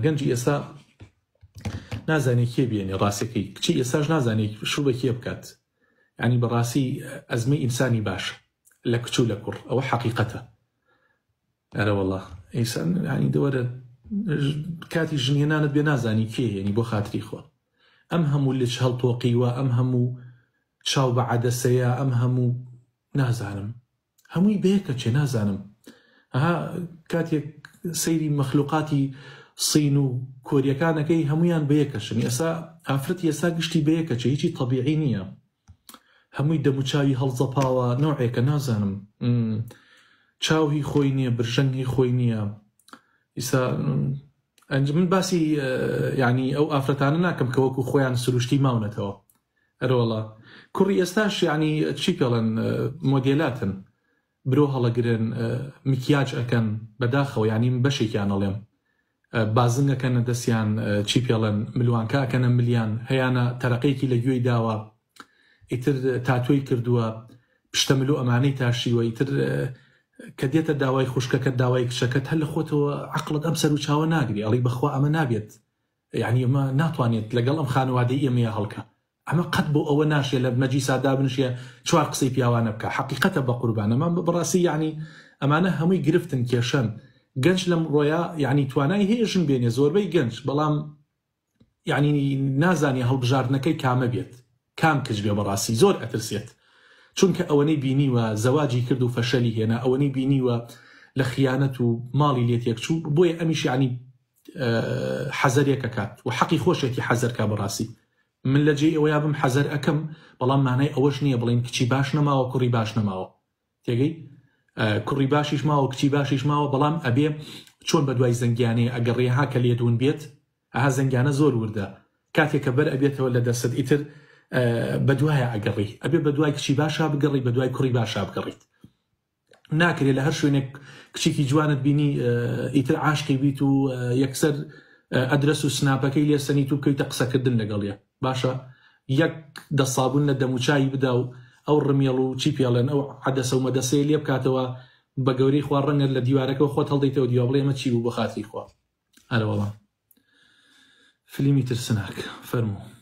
گەنجی ئێستا نازانێ کێ بێنێ ڕاستەکەی کچی ئێستاش نازانێ شوو بە کێ بکات ینی بەڕاستی ئەزمەی ئینسانی باشە لە کچ و لە کوڕ ئەوە حەقیقەتە ئەرەوەڵا ئینسان ینی دەوەرە کاتی ژنهێنانت بێ نازانی کێ هێنی بۆ خاتری خۆ ئەم هەموو لچ هەڵتۆقیوە ئەم هەموو چاو بە عەدەسەیە ئەم هەموو نازانم هەمووی بەیەکە چێ نازانم ئەها کاتێک سەیری مەخلوقاتی سین و کۆریەکانەکەی هەمویان بەیەکەشن ئێسا ئافرەتی ئێستا گشتی بەیەکە چێ هیچی تەبیعی نییە هەمووی دەموچاوی هەڵزەپاوە نەوعێکە نازانم چاو هی خۆی نییە برژەنگ هی خۆی نییە ئیسا ئەنج من باسی یعنی ئەو ئافرەتانە ناکەم کە وەکو خۆیان سروشتی ماونەتەوە ئەرەوەڵا کوڕی ئێستاش یعنی چی پێڵێن مۆدێلاتن برۆ هەڵەگرن مکیاج ئەکەن بەداخەوە یعنی من بەشێکیان ئەڵێم بازنگ ئەکەنە دەستیان چی پێڵێن ملوانکە ئەکەنە ملیان هەیانە تەرەقەیەکی لە گوێی داوە ئیتر تاتۆی کردووە پشتە مل و ئەمانەی تاشیوە ئیتر کە دێتە داوای خوشکەکەت داوای کچەکەت هەر لە خۆتەوە عەقڵت ئەم سەر و چاوە ناگری ئەڵی بەخوا ئەمە نابێت یعنی ئەمە ناتوانێت لەگەڵ ئەم خانەوادەی ئێمەیە هەڵکە ئەمە قەت بۆ ئەوە ناشێ لە مەجیسا دابنشێ چوار قسەی پیاوانە بکا حەقیقەتە بەقوربان ئەمە بەڕاستی یەعنی ئەمانە هەمووی گرفتن کێشەن گەنج لەم ڕۆیا یەعنی توانای هەیە ژن بێنێ زۆربەی گەنج بەڵام یەعنی نازانێ هەڵبژاردنەکەی کامە بێت کام کچ بێ بەڕاستی زۆر ئەترسێت چونکە ئەوەنەی بینیوە زەواجی کرد و فەشەلی هێنا ئەوەنەی بینیوە لە خیانەت و ماڵی لێ تێکچوو بۆیە ئەمیش یەعنی حەزەرێک ئەکات و حەقی خۆشێتی حەزەر کا بەڕاستی من لە جێی ئەوەیا بم حەزەر ئەکەم بەڵام مانای ئەوەش نییە بڵین کچی باش نەماوە کوڕی باش نەماوە تێگەی کوڕی باشیش ماوە کچی باشیش ماوە بەڵام ئەبێ چۆن بە دوای زەنگیانەیە ئەگەڕێ ها کە لێدون بێت ئەها زەنگیانە زۆر وردە کاتێک کە بەر ئەبێتەوە لە دەستت ئیتر بەدوایە ئەگەڕی ئەبێ بە دوای کچی باشا بگەڕی بە دوای کوڕی باشا بگەڕیت ناکرێت لە هەر شوێنێک کچێکی جوانت بینی ئیتر عاشقی بیت و یەکسەر ئەدرەس و سناپەکەی لێ سەنیت و بکەویتە قسەکردن لەگەڵیە باشە یەک دە سابون لە دەموچوی بدا و ئەو ڕمیێڵ و چی پێڵێن ئەو عەدەسە و مەدەسەیە لێ بکاتەوە بە گەورەی خوا ڕەنگە لە دیوارەکەەوە خۆت هەڵدەیتەوە دیوە بڵێ ئەمە چی بوو بۆ خاتری خوا ئەرەوەڵا فلیمی ترسناک فەرموو.